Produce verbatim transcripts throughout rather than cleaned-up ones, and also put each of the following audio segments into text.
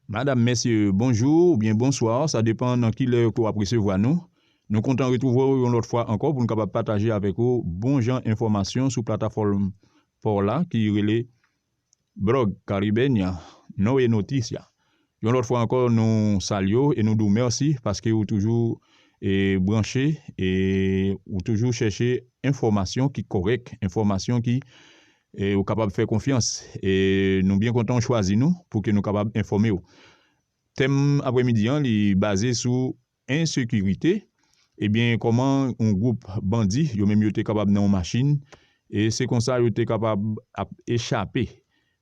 Madam, mesye, bonjou oubyen bonswa, sa depann nan ki lè ke w ap resevwa nou. Nou kontan retwouve w yon lòt fwa ankò pou n kapab pataje avèk ou bon jan enfòmasyon sou platafòm pa w la ki rele Blog Caribeña, Noe Noticia. Yon lòt fwa ankò, nou salye w e nou di w mèsi paske ou toujou e, branche e ou toujou chèche enfòmasyon ki kòrèk, enfòmasyon ki e, ou kapab fè konfyans. E nou byen kontan w chwazi nou pou ke nou kapab enfòme w. Tèm aprèmidi an, li baze sou ensekirite. Ebyen, kòman yon gwoup bandi, yo menm yo te kapab nan yon machin, e se konsa yo te kapab ap echape.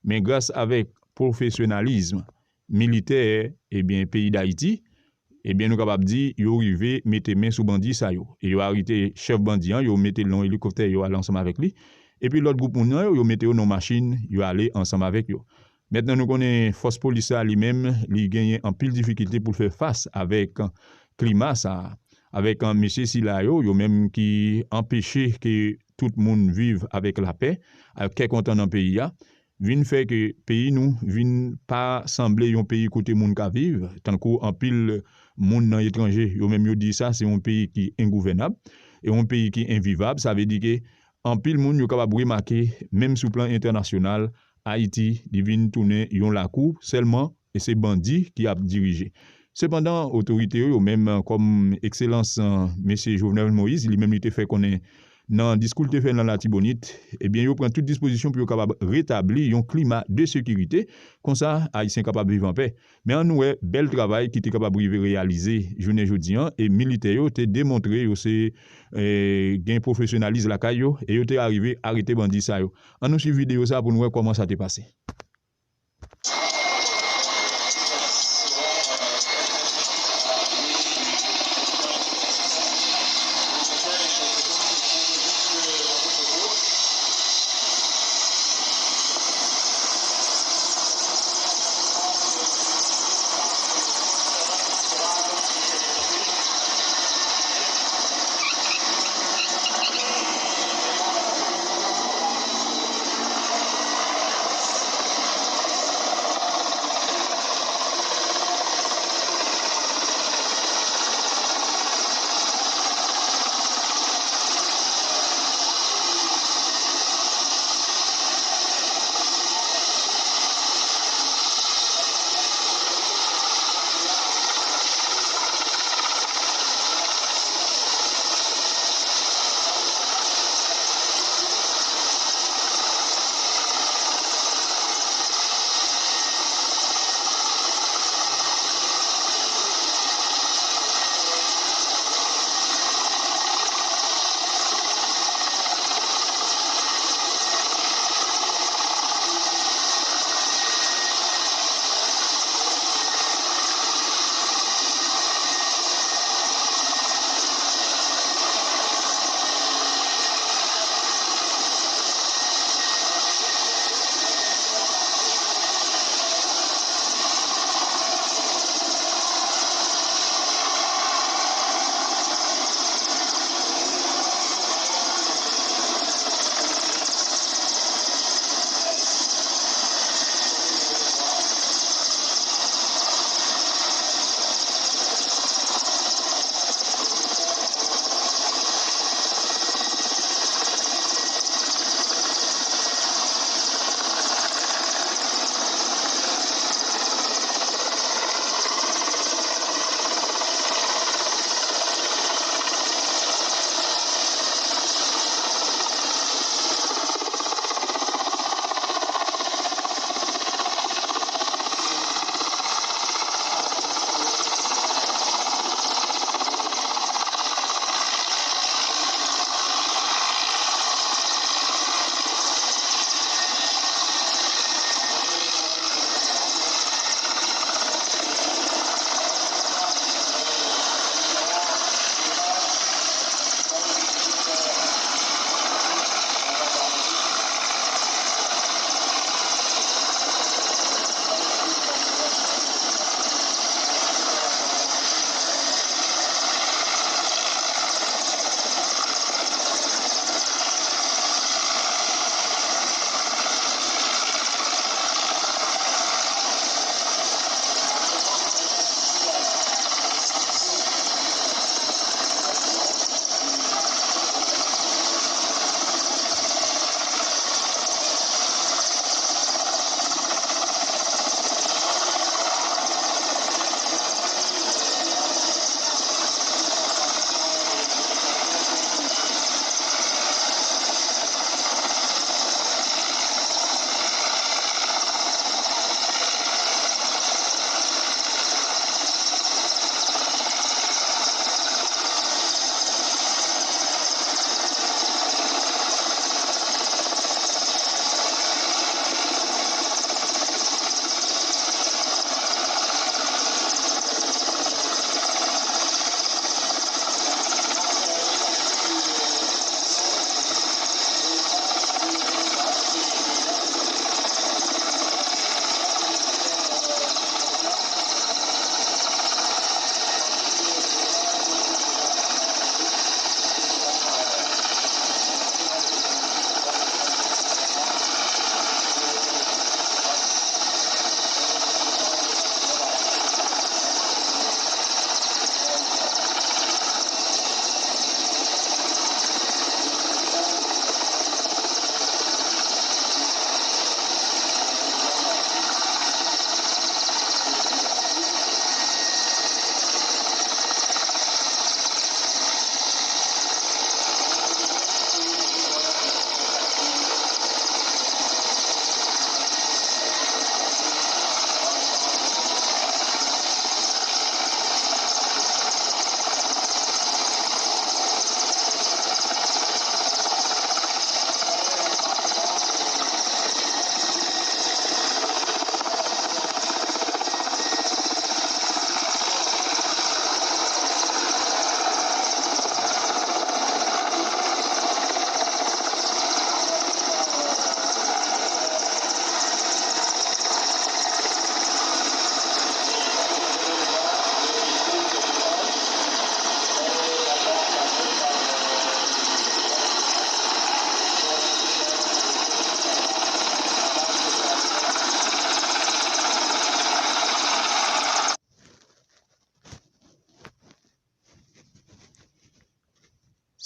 Men gras avèk pwofesyonalizm militè, ebyen, peyi Dayiti, ebyen, nou kapab di, yo rive mete men sou bandi sa yo. E yo arete chèf bandi an, yo mete l nan yon elikoptè, yo ale ansanm avèk li. Epi lòt gwoup moun nan yo, yo mete yo nan yon machin, yo ale ansanm avèk yo. Mentnan, nou konnen fòs polis la li menm, li genyen anpil difikilte pou l fè fas avèk klima sa a, avèk mesye sila yo, yo menm ki anpeche ke tout moun viv avèk lapè, ak kè kontan nan peyi a, vin fè ke peyi nou vin pa sanble yon peyi kote moun ka viv, tankou anpil moun nan etranje, yo menm yo di sa, se yon peyi ki engouvènab, e yon peyi ki envivab, sa vle di ke anpil moun yo kapab remake, menm sou plan entènasyonal, Ayiti, li vin tounen yon lakou sèlman, e se bandi ki ap dirije. Sepandan, otorite yo, yo menm, kòm Ekselans, eh, Mesye Jovenel Moïse, li menm li te fè konnen nan diskou l te fè nan Latibonit, ebyen, yo pran tout dispozisyon pou yo kapab retabli yon klima de sekirite, konsa, Ayisyen kapab viv anpè. Men ann nou wè bèl travay ki te kapab rive reyalize jounen jodi an, e militè yo te demontre yo se, eh, gen pwofesyonalis lakay yo, e yo te arive arete bandi sa yo. Ann nou swiv videyo sa pou n wè kòman sa te pase.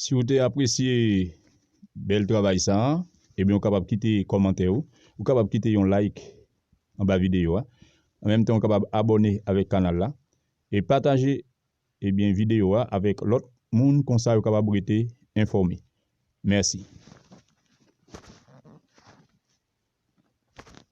Si w te apresye bèl travay sa a, ebyen, ou kapab kite kòmantè ou, ou kapab kite yon like anba videyo a. An menm tan, ou kapab abòne avèk kanal la e pataje, ebyen, videyo a avèk lòt moun, konsa yo kapab rete enfòme. Mèsi.